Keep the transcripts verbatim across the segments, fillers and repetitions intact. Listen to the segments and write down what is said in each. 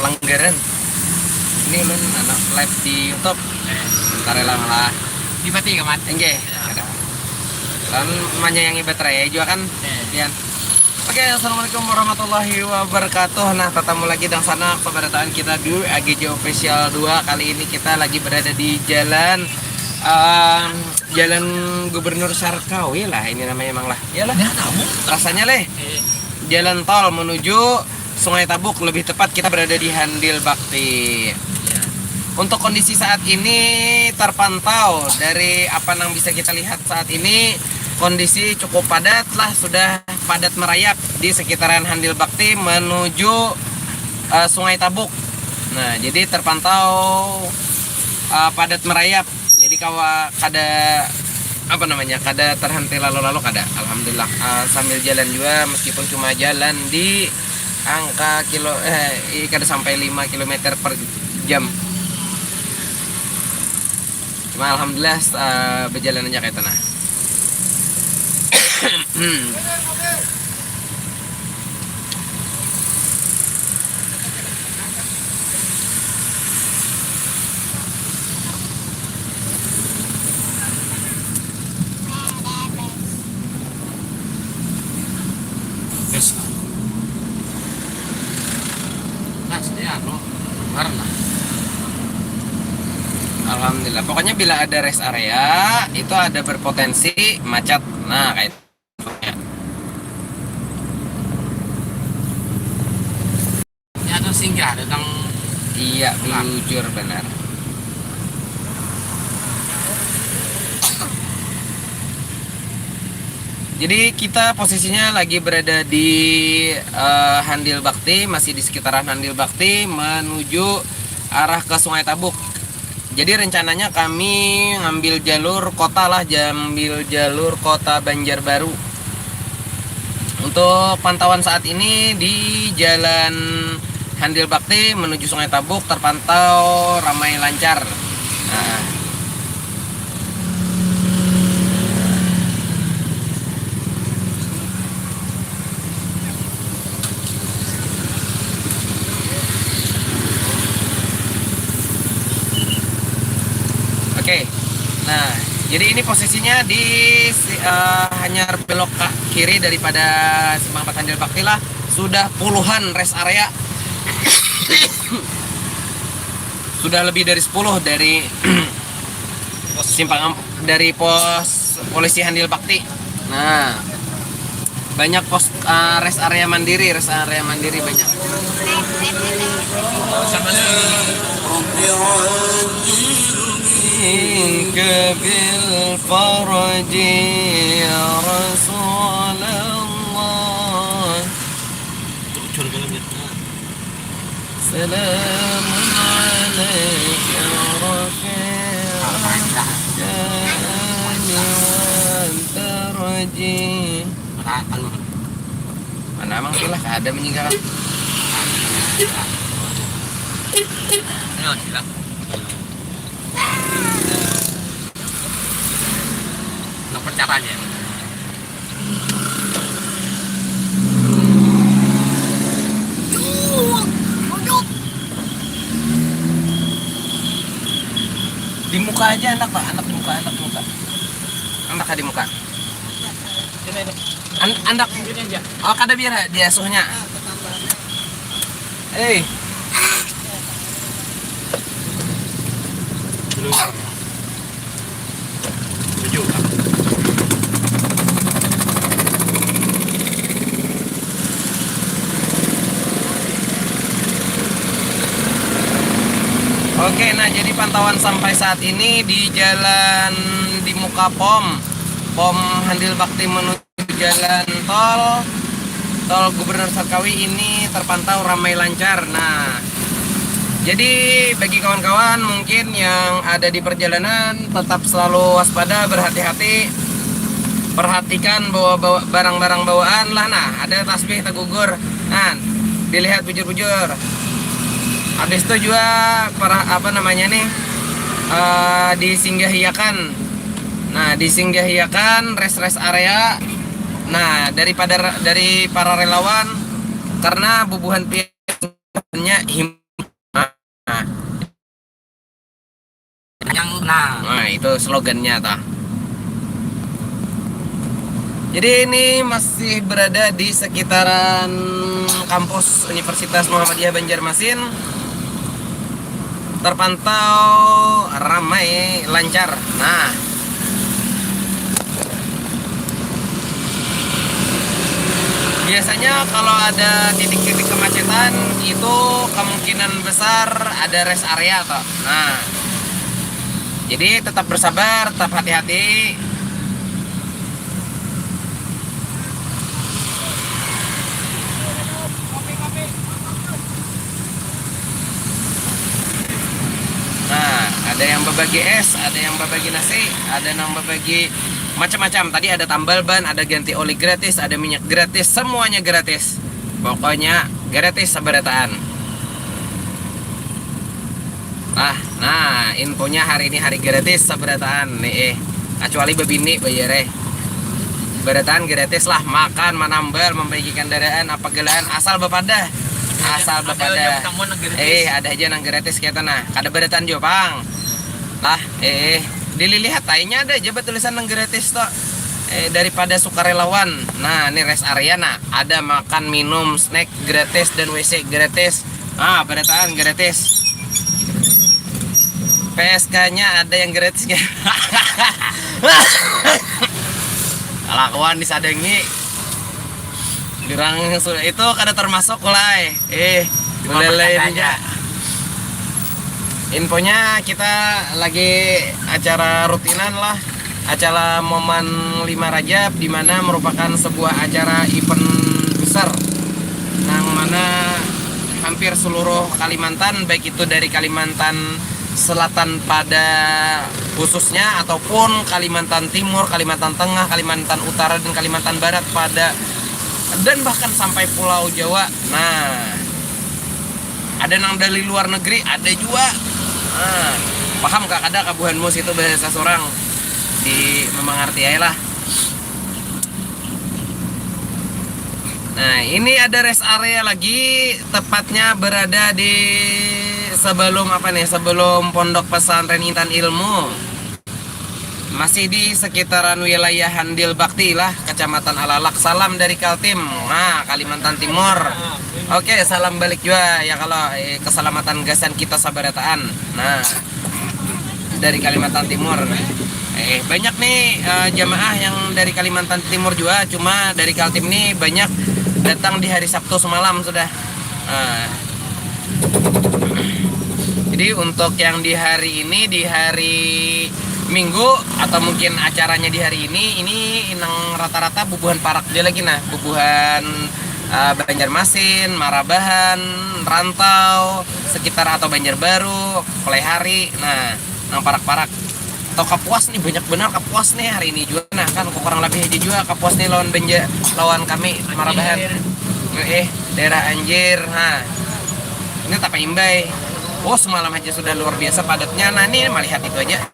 Manggaran. Ini ulun anak live di YouTube. Sementara lah malah. Di mati kamat. Enggak. Ada. Lawan menyayangi baterai juga kan. Pian. Oke, assalamualaikum warahmatullahi wabarakatuh. Nah, tatamu lagi dang sana pemberitaan kita di A G J Official dua. Kali ini kita lagi berada di jalan em, Jalan Gubernur Sarkawi lah ini namanya emang lah. Iyalah. Ya tahu. Rasanya leh. Jalan tol menuju Sungai Tabuk, lebih tepat kita berada di Handil Bakti. Untuk kondisi saat ini terpantau dari apa yang bisa kita lihat saat ini, kondisi cukup padat lah, sudah padat merayap di sekitaran Handil Bakti menuju eh, Sungai Tabuk. Nah, jadi terpantau eh, padat merayap. Jadi kawa kada apa namanya, kada terhenti lalu-lalu kada. Alhamdulillah eh, sambil jalan juga meskipun cuma jalan di angka kilo eh i- kada sampai lima kilometer per jam. Cuma alhamdulillah eh, berjalan aja kayak tanah. Yes. Nah, sedia anu, keluar lah. Alhamdulillah. Pokoknya bila ada rest area itu ada berpotensi macet. Nah, kayak itu. Ini ada singgah datang. Iya, bujur benar. Jadi kita posisinya lagi berada di eh, Handil Bakti, masih di sekitaran Handil Bakti menuju arah ke Sungai Tabuk. Jadi rencananya kami ngambil jalur kota lah, ngambil jalur kota Banjarbaru. Untuk pantauan saat ini di Jalan Handil Bakti menuju Sungai Tabuk terpantau ramai lancar. Nah, Oke. Nah, jadi ini posisinya di si- eh, hanyar belok ke kiri daripada simpang empat Handil Bakti lah. Sudah puluhan rest area. Sudah lebih dari sepuluh dari simpang em- dari pos polisi Handil Bakti. Nah, banyak pos eh, rest area mandiri, rest area mandiri banyak. منك بالفرج يا رسول الله. سلام عليك يا رفيع الدرج. Mana emang sih lah, kada menyingkirkan. Ayo, sila. Nang percaranya. Di muka aja anak, Pak, anak muka, anak muka. Anak di muka. An- anak. Oh, kada biar diasuhnya. Hei. Oke, nah, jadi pantauan sampai saat ini di jalan di muka pom, pom Handil Bakti menuju jalan tol, tol Gubernur Sarkawi ini terpantau ramai lancar. Nah, jadi bagi kawan-kawan mungkin yang ada di perjalanan, tetap selalu waspada, berhati-hati, perhatikan bawa, bawa barang-barang bawaan lah. Nah, ada tasbih tegugur, nah, dilihat bujur-bujur. Habis itu juga para apa namanya nih, eh, disinggahiakan. Nah, disinggahiakan rest-rest area. Nah, daripada dari para relawan, karena bubuhan piannya him Nah, nah, itu slogannya, toh. Jadi ini masih berada di sekitaran kampus Universitas Muhammadiyah Banjarmasin. Terpantau ramai, lancar. Nah, biasanya kalau ada titik-titik kemacetan itu kemungkinan besar ada rest area, toh. Nah, jadi tetap bersabar, tetap hati-hati. Nah, ada yang berbagi es, ada yang berbagi nasi, ada yang berbagi macam-macam. Tadi ada tambal ban, ada ganti oli gratis, ada minyak gratis, semuanya gratis. Pokoknya gratis sabarataan. Ah, nah, infonya hari ini hari gratis sabarataan nih, eh. Kecuali bebini bayar, eh. Barataan gratis lah, makan, manambal, membaiki kendaraan, apa gelaan, asal bepadah. Asal bepadah. Eh, ada aja nang gratis kita, nah. Kada barataan jua pang. Lah, eh, dililihat tainya ada aja batulisan nang gratis, toh. Eh, daripada sukarelawan. Nah, ini rest area, nah. Ada makan, minum, snack gratis dan W C gratis. Ah, barataan gratis. P S K-nya ada yang gratisnya. Kalakuan disadangi. Gerang su-, itu kada termasuk lah, eh. Eh, cuma bercanda aja. Infonya kita lagi acara rutinan lah. Acara momen lima Rajab, di mana merupakan sebuah acara event besar nang mana hampir seluruh Kalimantan, baik itu dari Kalimantan Selatan pada khususnya ataupun Kalimantan Timur, Kalimantan Tengah, Kalimantan Utara, dan Kalimantan Barat pada, dan bahkan sampai Pulau Jawa. Nah, ada nang dari luar negeri, ada jua. Nah, paham kah kada kabuhanmu situ bahasa surang? Di memangarti aja lah. Nah, ini ada rest area lagi, tepatnya berada di sebelum apa nih, sebelum Pondok Pesantren Intan Ilmu. Masih di sekitaran wilayah Handil Bakti lah, Kecamatan Alalak. Salam dari Kaltim, nah, Kalimantan Timur. Oke, salam balik juga ya kalau, eh, keselamatan gasan kita sabarataan. Nah, dari Kalimantan Timur. Eh, banyak nih, eh, jamaah yang dari Kalimantan Timur juga, cuma dari Kaltim nih banyak datang di hari Sabtu semalam sudah. Nah, jadi untuk yang di hari ini, di hari Minggu atau mungkin acaranya di hari ini, ini nang rata-rata bubuhan parak dia lagi, nah, bubuhan, eh, Banjarmasin, Marabahan, Rantau, sekitar atau Banjarbaru, Kelehari, nah, nang parak-parak. Atau Kapuas nih, banyak benar Kapuas nih hari ini juga, nah, kan kurang lebih aja juga Kapuas nih lawan Banja, lawan kami Marabahan. Eh, daerah Anjir, nah. Ini Tapa Imbai. Oh, semalam aja sudah luar biasa padatnya. Nah, ini melihat itu aja.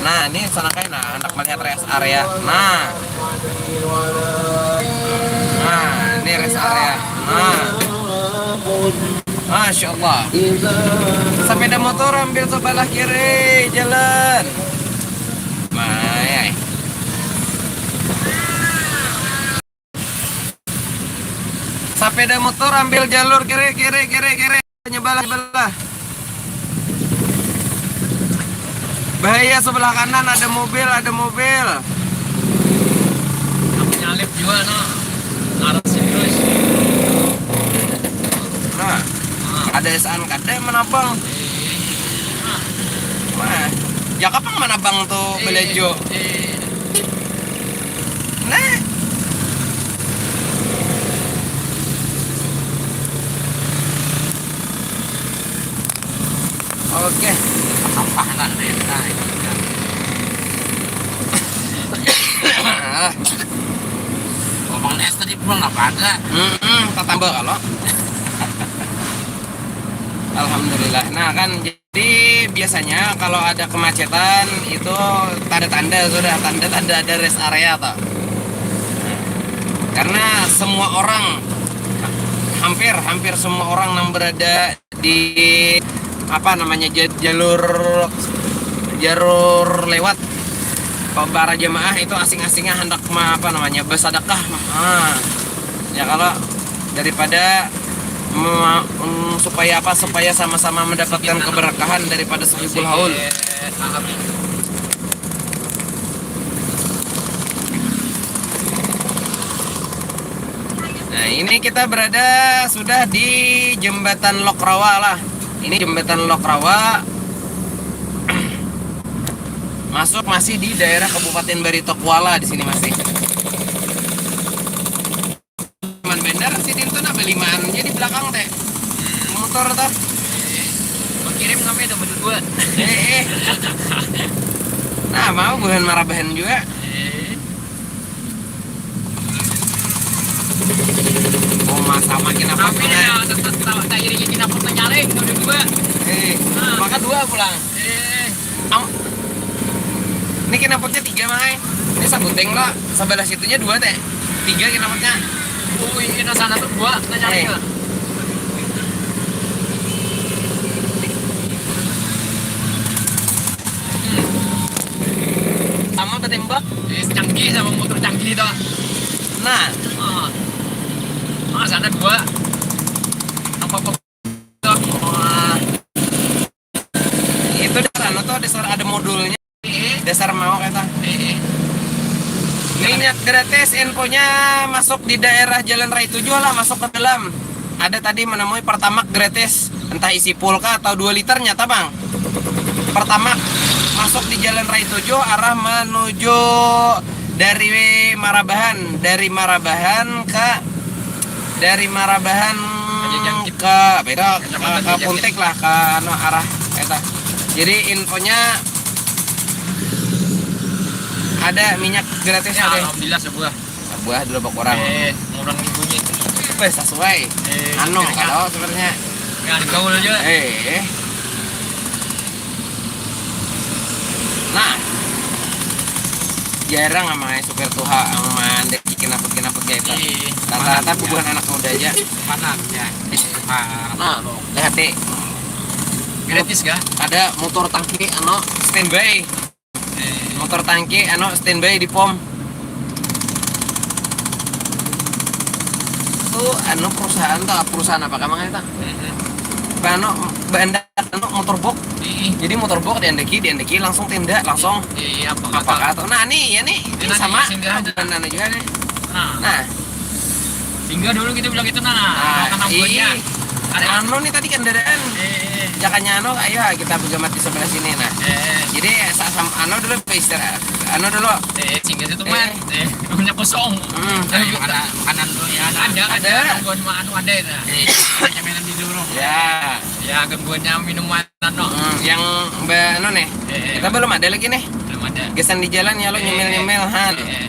Nah, ini sana kayak, nah, hendak melihat rest area. Nah. Nah, ini rest area. Nah. Masya Allah. Sepeda motor ambil sebelah kiri jalan. Mayai. Sepeda motor ambil jalur kiri, kiri, kiri, kiri. Nyebelah, nyebelah. Bahaya, sebelah kanan ada mobil, ada mobil. Aku nyalip juga, no. Arah sini terus. Nah, ada esaan kada manabang. Wah, ya kapang manabang tuh, eh, belajo. Eh. Nah. Oke. Sampah lah, nah, nah, ini, nah. Ngomong es tadi pulang apa ada? Mm-mm, tatambah kalau. Alhamdulillah. Nah, kan, jadi biasanya kalau ada kemacetan itu tanda-tanda sudah, tanda-tanda ada rest area, toh. Karena semua orang, hampir, hampir semua orang yang berada di, apa namanya, ja-, jalur, jalur lewat. Para jamaah itu asing-asingnya hendak ma-, apa namanya, bersedekah. Ah, ya kalau daripada me-, mm, supaya apa, supaya sama-sama mendapatkan keberkahan daripada Sahibul Haul. Nah, ini kita berada sudah di Jembatan Lok Rawa lah. Ini Jembatan Lok Rawa. Masuk masih di daerah Kabupaten Barito Kuala di sini masih. Cuman bener sih, itu nah, belimaan aja di belakang teh. Motor tuh. Mengirim kami itu berdua. Eh, eh. Nah, mau buhan marabahan juga. Eh. Oh, masa makin apa? Tapi ya, tetap tak tak iringi kita pun menyaleng udah dua. Eh, nah. Maka dua pulang. Eh. Am-, ini knalpotnya tiga, Mang, ai. Ini sabuteng lah, sebelah situnya dua teh. Tiga knalpotnya. Oh, ini sana tuh dua, nah, cari. Eh. Sama bertembak. Eh, canggih sama motor canggih tuh. Nah. Ah. Ah, sana dua. Apa, apa? Wah. Itu dasar anu tuh, dasar ada modulnya. Eh. Dasar mau kata. Eh. Minyak gratis, infonya masuk di daerah Jalan Raya Tujuh lah, masuk ke dalam. Ada tadi menemui Pertamax gratis, entah isi full kah atau dua liter nyata, Bang. Pertamax masuk di Jalan Raya Tujuh, arah menuju dari Marabahan, dari Marabahan ke, dari Marabahan ke, beda, ke, ke Puntik lah, ke anu, arah eta. Jadi infonya ada minyak gratis. Ya, tadi. Alhamdulillah sebuah. Sebuah dulu bak orang. Eh, orang ibunya itu. Weh, sesuai. Eh, anu, kalau sebenarnya. Ya, gaul aja. Eh. Nah, jarang amai supir tuha yang mandaki kenaput-kenaput kayak itu. Iya. Rata-rata bubuhan anak muda aja. Panan, ya. Nah, lihat deh. Gratis kah? Ada motor tangki, anu, standby. Eh. Motor tangki, anu, standby di pom. Tuh, anu, perusahaan tuh, perusahaan apa kamang itu? Anu, bahandak anu, motor box. Jadi motor box diandaki, diandaki langsung tenda, langsung. Iya, apa kata? Nah, nih, ya nih, ini sama. Bukan anu juga nih. Nah. Singgah dulu gitu, bilang gitu, nah. Nah, anu nih tadi kendaraan. Eh, eh. Jakanya anu, ayo kita begamat di sebelah sini, nah. Eh, eh. Jadi, sa-, sam-, anu dulu, istirahat. Anu dulu. Eh, singgah situ, Mat. Eh, rumahnya kosong. Hmm. Ayo, kanan, kanan dulu ya. Nah. Ada, ada. Ada. Nungguan mah anu ada, nah. Eh. Ada mainan di dulu. Ya. Ya, gangguannya minuman, no. Hmm, yang ba-, anu nih. Eh, eh. Kita belum ada lagi nih. Belum ada. Gasan di jalan ya, lo nyemil-nyemil, han. Eh, eh.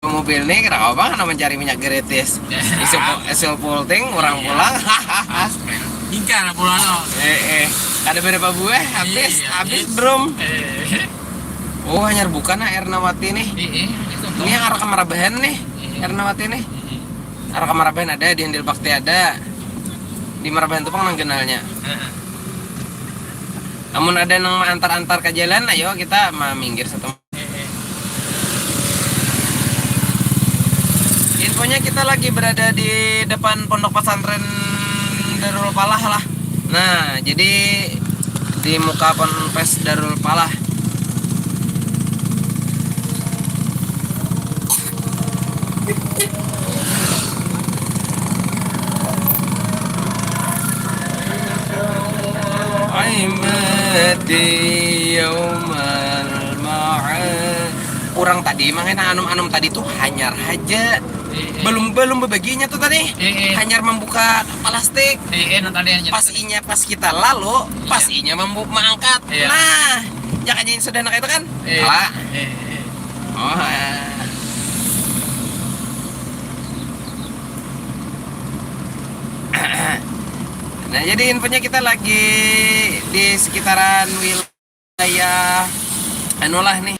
Mobil nih, kenapa bang? Nama mencari minyak gratis. Ya. Isu po-, isu polting, orang pulang. Hingkar pulang, no. Eh, eh. Ada berapa buah? Habis, iya, habis, habis. Belum. Eh. Oh, hanyar buka nah Ernawati nih. Eh, eh. Ini yang arah Kamarabahan nih, eh. Ernawati nih. Eh, eh. Arah Kamarabahan ada, di Handil Bakti ada. Di Marabahan tuh pang nang kenalnya. Heeh. Amun ada nang maantar-antar ke jalan, ayo kita maminggir satu. Infonya kita lagi berada di depan Pondok Pesantren Darul Falah lah. Nah, jadi di muka Ponpes Darul Falah. Aimati yaumal ma'ad. Urang tadi, makanya anum-anum tadi tuh hanyar haja. Eh, eh. Belum, belum bebaginya tuh tadi. Eh, eh. Hanyar membuka plastik. Eh, eh, nang tadi hanyar. Pas inya, pas kita lalu, iya. Pas inya mambu-, maangkat. Iya. Nah, ya kan yang sudah nak itu kan? Eh. Kalah. Eh, eh. Oh, eh. Nah, jadi infonya kita lagi di sekitaran wilayah anulah nih.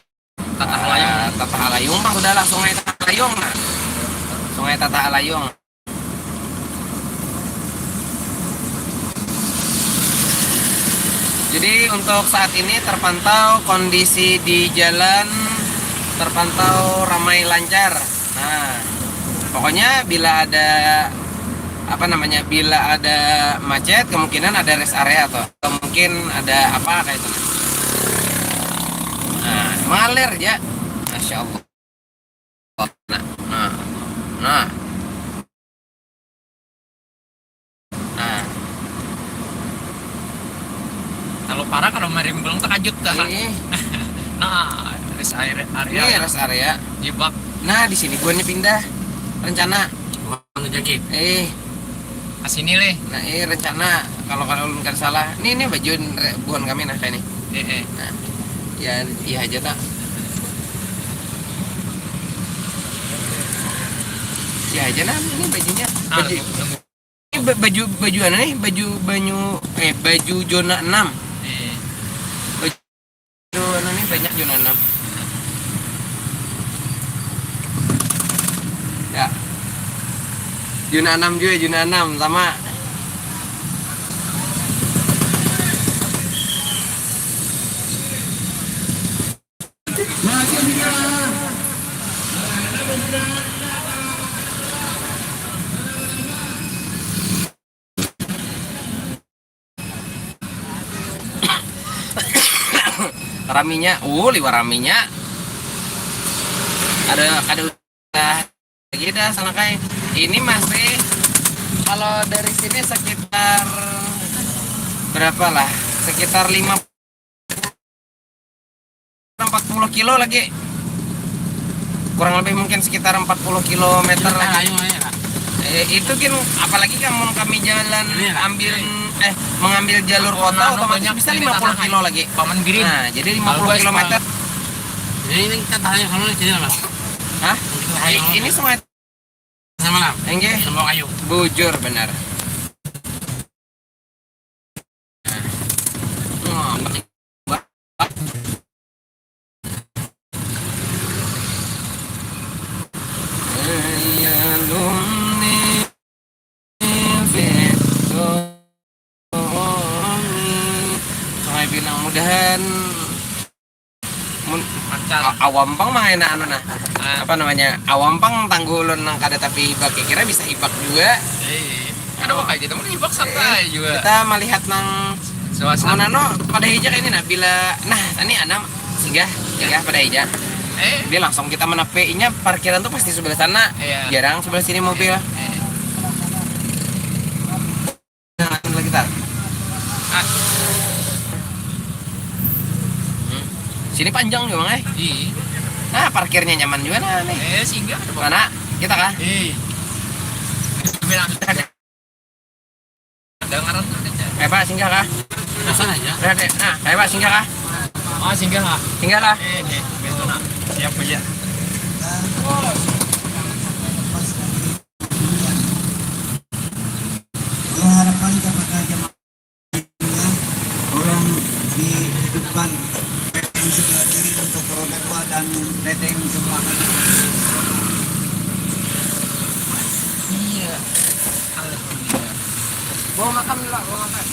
Tatah Alayung. Ah, Tatah Alayung, Bang, sudahlah, Sungai Tatah Alayung, nah. Sungai Tatah Alayung. Jadi untuk saat ini terpantau kondisi di jalan terpantau ramai lancar. Nah, pokoknya bila ada apa namanya, bila ada macet kemungkinan ada rest area atau, atau mungkin ada apa kayak itu. Nah, mengalir ya, masya Allah. Nah, nah, nah. Nah. Kalau parah kalau marimbang terkajut dah. Iya. Nah, rest area, area. Ini rest area. Jebak. Nah, di sini buannya pindah rencana. Mana jaki? Eh. Ke sini leh. Nah, eh rencana kalau kalau ulun kada salah. Nih nih baju re- buhan kami nah kayak ini. Eh, eh. Nah, ya iya aja tak. Ya aja nah ini bajunya. Ah, baju, nunggu, nunggu. Ini ba- baju baju anu nih, baju banyu eh baju zona enam. Eh. Baju anu nih banyak zona enam. Ya. Zona enam juga, zona enam sama. Raminya, uh, liwar raminya. Ada ada usaha lagi dah sana kai. Ini masih kalau dari sini sekitar berapa lah? Sekitar lima empat puluh kilo lagi. Kurang lebih mungkin sekitar empat puluh kilometer lagi. Ayo, ayo, lah. Eh, itu kan apalagi kan mun kami jalan ambil eh mengambil jalur kota otomatis banyak bisa lima puluh kilo lagi. Paman Giring. Nah, jadi lima puluh kilometer. Jadi ini kita tanya kalau ini lah. Hah? Ini sungai. Sama lah. Enggak. Semua kayu. Bujur benar. Sungai Pinang mudahan mun awam pang mah enak anu nah. Apa namanya, awam pang tangguh ulun nang kada tapi hibak kira bisa hibak juga. Ada apa kayak gitu mun hibak santai juga. Kita melihat nang suasana anu pada hijak ini nah bila nah tadi anam singgah singgah pada hijak. Dia langsung kita menepi inya parkiran tuh pasti sebelah sana, jarang sebelah sini mobil. Nah, lagi tar. Sini panjang juga, Mang, eh. Nah, parkirnya nyaman juga nah nih. Eh, singgah. Mana? Kita kah? Iya. Bilang dengaran. Eh, Pak, singgah kah? Biasa aja. Lihat, lihat. Nah, ayo, Pak, singgah kah? Ah, singgah kah? Singgah kah? Eh, eh, betul nah. Siap aja. Harapan kepada jemaah orang di depan P T M sebelah kiri untuk roda dua dan P T M sebelah kanan. Iya. Alhamdulillah. Bawa makan dulu, bawa makan.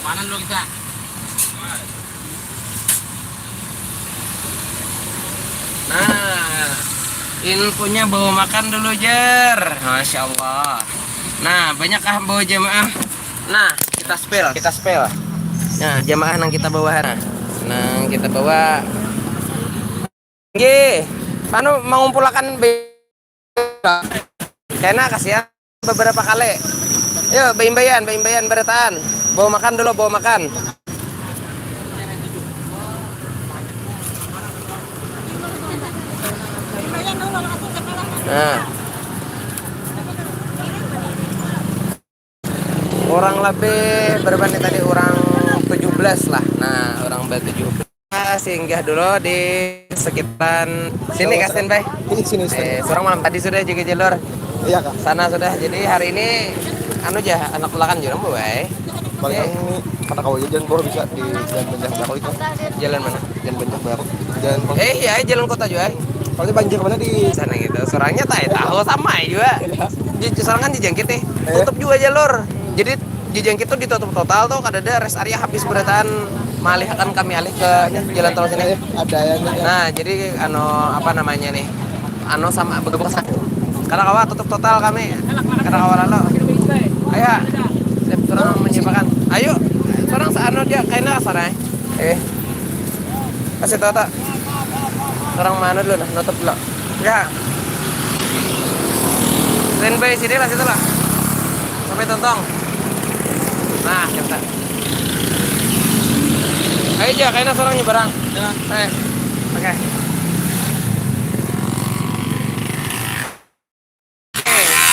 Mana dulu kita? Nah, infonya bawa makan dulu, Jer. Masya Allah. Nah, banyakkah bawa jamaah? Nah, kita spel, kita spel. Nah, jamaah nang kita bawa, nah, nang kita bawa. Nggih, anu mangumpulakan be-, kena kasihan beberapa kali. Yo, baimbayan, baimbayan barataan. Bawa makan dulu, bawa makan. Nah. Kurang lebih berapa nih tadi? Orang tujuh belas lah. Nah, orang bertujuh belas singgah dulu di sekitaran sini, Kak Sten, Bay. Ini sini, sini. Eh, seorang malam tadi sudah jaga jalur. Iya, Kak. Sana sudah. Jadi hari ini Anu ja, anak belakan jua nang bawa ai. Paling ini kada kawa aja jalan bawah bisa di jalan Banjar Baru itu. Jalan mana? Jalan Banjar Baru. Jalan Eh iya, jalan kota jua ai. Kalau banjir mana di Sana gitu. Soalnya tak tahu sama ai jua. Di sorangan dijangkit nih. Eh. Tutup jua jalur. Jadi dijangkit tuh ditutup total tuh, kada ada rest area habis berataan malih akan kami alih ke jalan tol sini. Eh, ada yang ini. Nah, jadi anu apa namanya nih? Anu sama bergabung sana. Kada kawa tutup total kami. Kada kawa lalu. Ayo. Sip, orang menyiapkan. Ayo. Orang seanu dia kayaknya sana. Eh. Kasih tahu tak? Orang mana dulu nah, nutup dulu. Ya. Standby sini lah, situ lah. Sampai tontong. Nah, kita. Ayo aja, kayaknya seorang nyeberang. Eh, oke.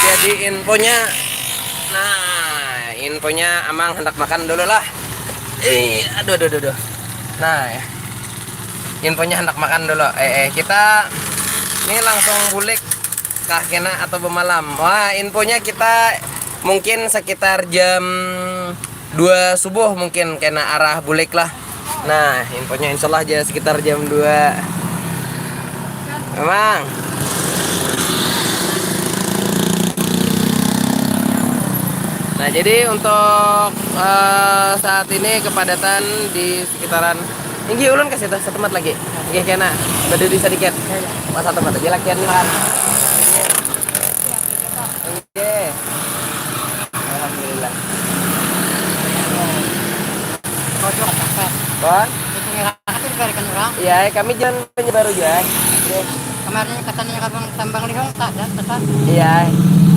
Jadi infonya, nah infonya Amang hendak makan dulu lah. Eh, aduh, aduh, aduh, aduh. Nah ya, infonya hendak makan dulu. Eh, eh kita ini langsung bulik kah kena atau bemalam? Wah, infonya kita mungkin sekitar jam dua subuh mungkin kena arah bulik lah. Nah, infonya insya Allah aja sekitar jam dua. Emang. Nah, jadi untuk eh, saat ini kepadatan di sekitaran Inggih ulun ke situ setempat lagi. Inggih kena berdiri sedikit. Pas satu tempat aja lakian makan. Oke. Alhamdulillah. Kocok apa? Bon? Itu ngira aku diberikan orang. Iya, kami jalan penyebaru juga. Oke. Kemarin katanya kapan tambang lihong tak ada tetap. Iya.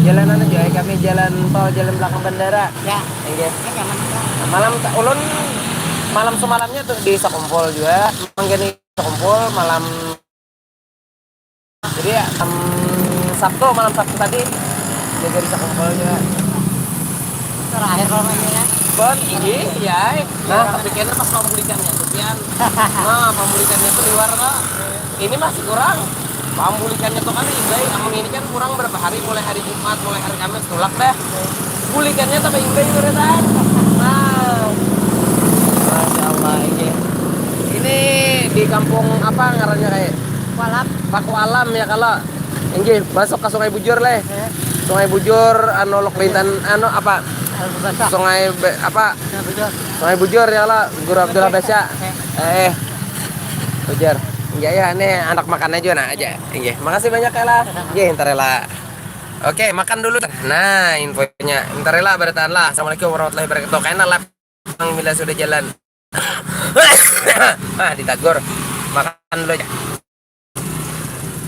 Jalan anu juga, kami jalan tol jalan belakang bandara. Ya, Oke. kan nyaman. Malam ulun malam semalamnya tuh di Sakumpul juga. Mangkini Sakumpul malam. Jadi ya em, Sabtu, malam Sabtu tadi jaga di Sakumpul juga. Terakhir kalau mainnya. Bon, iya, iya. Nah, tapi kena pas pambulikannya tuh pian. Nah, pambulikannya tuh liwar kak. Ini masih kurang. Pambulikannya tuh kan imbay. Amun ini kan kurang berapa hari, mulai hari Jumat, mulai hari Kamis tulak dah. Bulikannya tambah imbay beretan. Nah. Masya Allah ini. Ini di kampung apa ngarannya kayak? Walap. Paku Alam ya kalau. Inggih, masuk ke Sungai Bujur leh. Sungai Bujur, anu Lok Lintan, anu apa? Albu basah. Sungai Be- apa? Nah, betul. Sungai Bujur ya lah, Guru Abdullah Basya. Eh, Bujur. Iya ya, ini anak makan aja nah aja. Iya, makasih banyak ya lah. Iya, ntar lah. Oke, makan dulu. Nah, infonya. Ntar lah, bertahan lah. Assalamualaikum warahmatullahi wabarakatuh. Kayaknya live Bang bila sudah jalan. Ah, ditagur. Makan dulu aja.